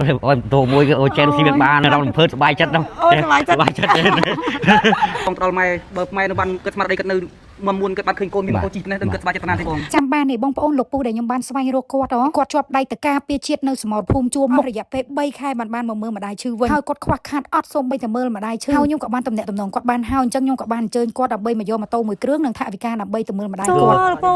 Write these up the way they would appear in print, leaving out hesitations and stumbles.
អូយតោមួយអូចែនស៊ីមានបានរំភើបសบายចិត្តនោះ អូសប្បាយចិត្ត សบายចិត្តទេ បងផ្ដល់ម៉ែបើម៉ែនៅបានគិតស្មារតីគិតនៅមុំមួនគិតបានឃើញកូនមានម៉ូតូជិះនេះដឹងគិតស្មារតីចិត្តណាទេបង ចាំបាននេះបងប្អូនលោកពូដែលខ្ញុំបានស្វែងរកគាត់ហ៎គាត់ជាប់ដៃតកាពីជាតិនៅសមរភូមិជួរមុខរយៈពេល3ខែបានបានមកមើលម្ដាយឈឺវិញហើយគាត់ខ្វះខាតអត់សូម្បីតែមើលម្ដាយឈឺហើយខ្ញុំក៏បានតំណាក់តំណងគាត់បានហើយអញ្ចឹងខ្ញុំក៏បានអញ្ជើញគាត់ដើម្បីមកយកម៉ូតូមួយគ្រឿងនិងថវិកាដើម្បីទៅមើលម្ដាយគាត់ ពូ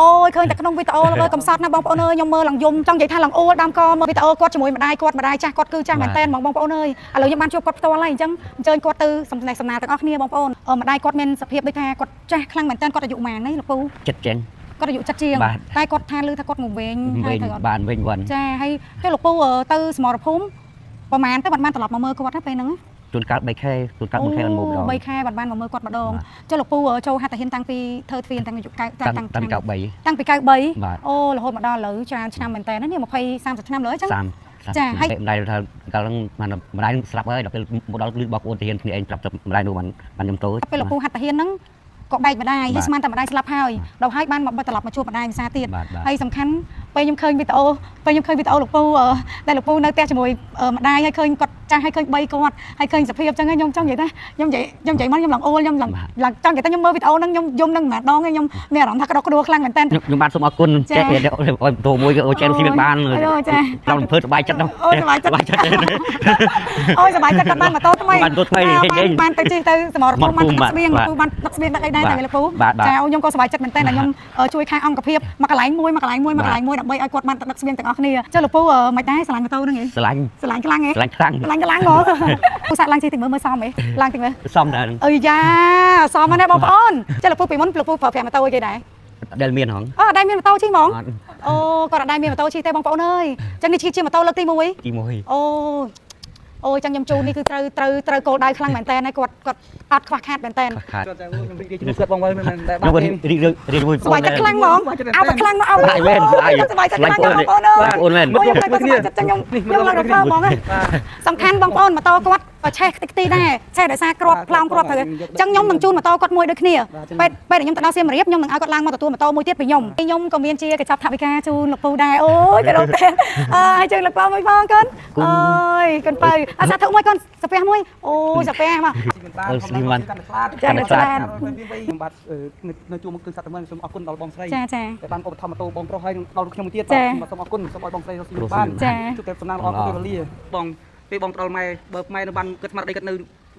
អូយឃើញតែក្នុងវីដេអូលើកំសត់ណាបងប្អូនអើយខ្ញុំមើលឡើងយំចង់និយាយថាឡើងអួលដើមកមើលវីដេអូគាត់ជាមួយម្ដាយគាត់ម្ដាយចាស់គាត់គឺចាស់មែនតើហ្មងបងប្អូនអើយឥឡូវខ្ញុំបានជួបគាត់ផ្ទាល់ហើយអញ្ចឹងអញ្ជើញគាត់ទៅសំណេះសំណាលទាំងអស់គ្នាបងប្អូនម្ដាយគាត់មានសភាពដូចថាគាត់ចាស់ខ្លាំងមែនតើគាត់អាយុប៉ុន្មាននេះលោកពូ ចិត្តចឹង គាត់អាយុចិត្តជាង បាទ តែគាត់ថាឮថាគាត់ងវែង វិញ ទៅអត់ បានវិញវិញ ចាហើយទៅលោកពូទៅសមរភូមិប្រហែលទៅបានត្រឡប់មកមើលគាត់ណាពេលហ្នឹង ជួនកាល3ខែជួនកាល4ខែអត់មកម្ដង 3ខែបានមកមើលគាត់ម្ដងចុះលោកពូចូលហត្ថហ៊ានតាំងពីធ្វើទ្វានតាំងអាយុ9 តាំង តាំង តាំងពី93 តាំងពី93 បាទ អូរហូតមកដល់ឥឡូវច្រើនឆ្នាំមែនតើនេះ20 30ឆ្នាំលើអញ្ចឹង 30 ចាហើយ ម្ដាយថាកាលហ្នឹងបានម្ដាយស្លាប់ហើយដល់ពេលមកដល់លឺបងប្អូនទាហានគ្នាឯងប្រាប់ទៅម្ដាយនោះបានបានខ្ញុំទៅ ពេលលោកពូហត្ថហ៊ានហ្នឹងក៏បែកម្ដាយ បាទ ហើយស្មានតែម្ដាយស្លាប់ហើយដល់ហើយបានមកត្រឡប់មកជួបម្ដាយភាសាទៀត បាទបាទ ហើយសំខាន់ពេលខ្ញុំឃើញវីដេអូពេលខ្ញុំឃើញវីដេអូលោកពូដែលលោកពូនៅផ្ទះជាមួយម្ដាយហើយឃើញគាត់ចាស់ហើយឃើញបីគាត់ហើយឃើញសភាពអញ្ចឹងហើយខ្ញុំចង់និយាយថាខ្ញុំនិយាយខ្ញុំនិយាយមកខ្ញុំឡើងអួលខ្ញុំឡើងឡើងចង់និយាយថាខ្ញុំមើលវីដេអូហ្នឹងខ្ញុំយំនឹងម្ដងហើយខ្ញុំមានអារម្មណ៍ថាក្តុកក្តួលខ្លាំងមែនតើ ខ្ញុំបានសូមអរគុណ ចា ចែកអូយតោមួយអូចែនស៊ីមានបាន អូយចា រំភើបសบายចិត្តនោះ អូយសប្បាយចិត្ត សบายចិត្តទេ អូយសប្បាយចិត្តគាត់បានម៉ូតូថ្មី បានម៉ូតូថ្មី ចា ហេតុអី បានទៅជិះទៅសមរភូមិបាន សមរភូមិ ដឹកស្បៀង បាទ លោកពូបានដឹកស្បៀងដឹកអីដែរ បាទ តែលោកពូ បាទបាទ ចាអូខ្ញុំក៏សប្បាយចិត្តមែនតើដែលខ្ញុំជួយខាងអង្គភាពមកកន្លែងមួយមកកន្លែងមួយមកកន្លែងមួយដើម្បីឲ្យគាត់បានទៅដឹកស្បៀងទាំងអស់គ្នាចុះលោកពូមិនដែរស្រឡាញ់ម៉ូតូហ្នឹងឯង ស្រឡាញ់ ស្រឡាញ់ខ្លាំងឯង ស្រឡាញ់ខ្លាំង ស្រឡាញ់ខ្លាំងហ្មងពូសាក់ឡើងជិះតិចមើលមើលសមឯងឡើងតិចមើល សមដែរ អើយយ៉ាសមណាស់បងប្អូនចុះលោកពូពីមុនលោកពូប្រើប្រាស់ម៉ូតូអីគេដែរ ដែលមានហង អូអត់ដែរមានម៉ូតូជិះហ្មង អត់ អូគាត់អត់ដែរមានម៉ូតូជិះទេបងប្អូនអើយអញ្ចឹងនេះជាម៉ូតូលើកទី1 ទី1 អូអូយចឹងខ្ញុំជូននេះគឺត្រូវត្រូវត្រូវគោលដៅខ្លាំងមែនតើហើយគាត់គាត់អត់ខ្វះខាតមែនតើ ខ្វះខាត គាត់តែខ្ញុំរីករាយជាមួយគាត់បងវិញមិនតែ ខ្ញុំ បាន ក៏រីករាយរីករាយ សប្បាយចិត្តខ្លាំងហ្មងអោបខ្លាំងមកអោ បាយមែនបាយ សប្បាយចិត្តខ្លាំងបងប្អូនអើយ បងប្អូនមែន អូយខ្ញុំគាត់សប្បាយចិត្តចឹងខ្ញុំខ្ញុំឡើងរំភើបហ្មងណាសំខាន់បងប្អូនម៉ូតូគាត់ក៏ឆេះខ្ទេចខ្ទីដែរឆេះដោយសារគ្រាប់ផ្លោងគ្រាប់ទៅចឹងខ្ញុំនឹងជូនម៉ូតូគាត់មួយដូចគ្នាពេលពេលដែលខ្ញុំទៅដល់សៀមរាបខ្ញុំនឹងឲ្យគាត់ឡើងមកទទួលម៉ូតូមួយទៀតពីខ្ញុំខ្ញុំក៏មានជាកញ្ចប់ថវិកាជូនលោកពូដែរអូយក៏ដូចទេអើយជូនលោកពូមួយផងកូនអូយកូនពៅអាសាធុមួយកូនសាពះមួយអូយសាពះមក អឺស្លីបាន កាន់តែខ្លាច ចាកាន់តែខ្លាច ខ្ញុំបាទនៅជួរមុខគឺសត្វតែមើលសូមអរគុណដល់បងស្រី ចាចា ដែលបានឧបត្ថម្ភម៉ូតូបងប្រុសហើយដល់ខ្ញុំមួយទៀត ចា បាទសូមអរគុណសូមឲ្យបងស្រីរកស៊ីបាន ចា ជួបតែសំណាងល្អគ្រប់ពេលវេលាបងពេលបងផ្ដល់ម៉ែបើម៉ែនៅបានគិតស្មារតីគិតនៅ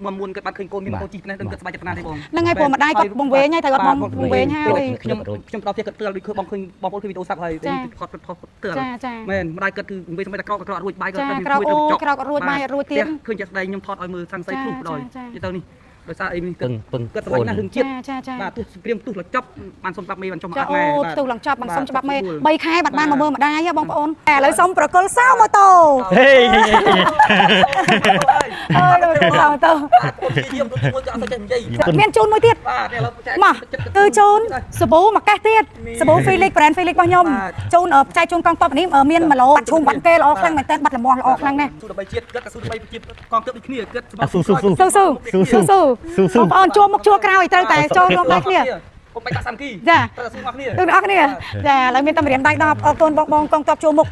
មុំមួនគិតបានឃើញកូនមានម៉ូតូជិះនេះដឹងគិតស្មារតីចិត្តណាទេបង ហ្នឹងហើយព្រោះម្ដាយគាត់បង្វែងហើយត្រូវគាត់បងបង្វែងហើយ ខ្ញុំខ្ញុំដល់ផ្ទះគិតផ្ទាល់ដូចឃើញបងឃើញបងប្អូនឃើញវីដេអូស្រាប់ហើយថតថតផ្ទាល់ ចាចា មែនម្ដាយគិតគឺវិញសម្បីតែក្រោកក៏ក្រោកអត់រួចបាយក៏ ចា តែ ក្រោកអូក្រោកអត់រួចបាយអត់រួចទៀត ឃើញជាក់ស្ដែងខ្ញុំថតឲ្យមើលសង្ស័យ ចា ភ្លុះបណ្ដោយ ចា និយាយទៅនេះដោយសារអីនេះគិត ពឹងពឹង គិតស្រឡាញ់ណាស់រឿងជាតិ ចាចាចា បាទទោះសង្គ្រាមទោះលចប់បានសុំច្បាប់មេបានចុះមក ចា អត់ម៉ែ អូ បាទ ផ្ទុះឡើងចប់បានសុំច្បាប់មេ បាទ 3ខែបាត់បានមកមើលម្ដាយហ៎បងប្អូនឥឡូវសុំប្រគល់សោម៉ូតូ ហេ អើយប្រគល់សោម៉ូតូ ព្យាយាមដូចមួយក៏អត់សូវចេះនិយាយ មានជូនមួយទៀត បាទឥឡូវចែក មកគឺជូនសាប៊ូមួយកេះទៀតសាប៊ូ Felix brand Felix របស់ខ្ញុំ បាទ ជូនចែកជូនកងតបនេះមាន1ឡូបាត់ឈូងបាត់គេល្អខ្លាំងមែនតើបាត់លមាស់ល្អខ្លាំងណាស់ ស៊ូដើម្បីជាតិគិតតែស៊ូដើម្បីជាតិកងទ័ពដូចគ្នាគិត ស៊ូស៊ូស៊ូ ស៊ូស៊ូ ស៊ូស៊ូ ស៊ូ ស៊ូស៊ូ បងប្អូនជួមុខជួក្រោយត្រូវតែចូលរួមដែរគ្នា កុំបែកបាក់សាមគ្គី ចា ត្រូវតែស៊ូមកគ្នា ទាំងអស់គ្នាចាឥឡូវមានតែម្រាមដៃ10អរគុណបងបងកងតបជួមុខ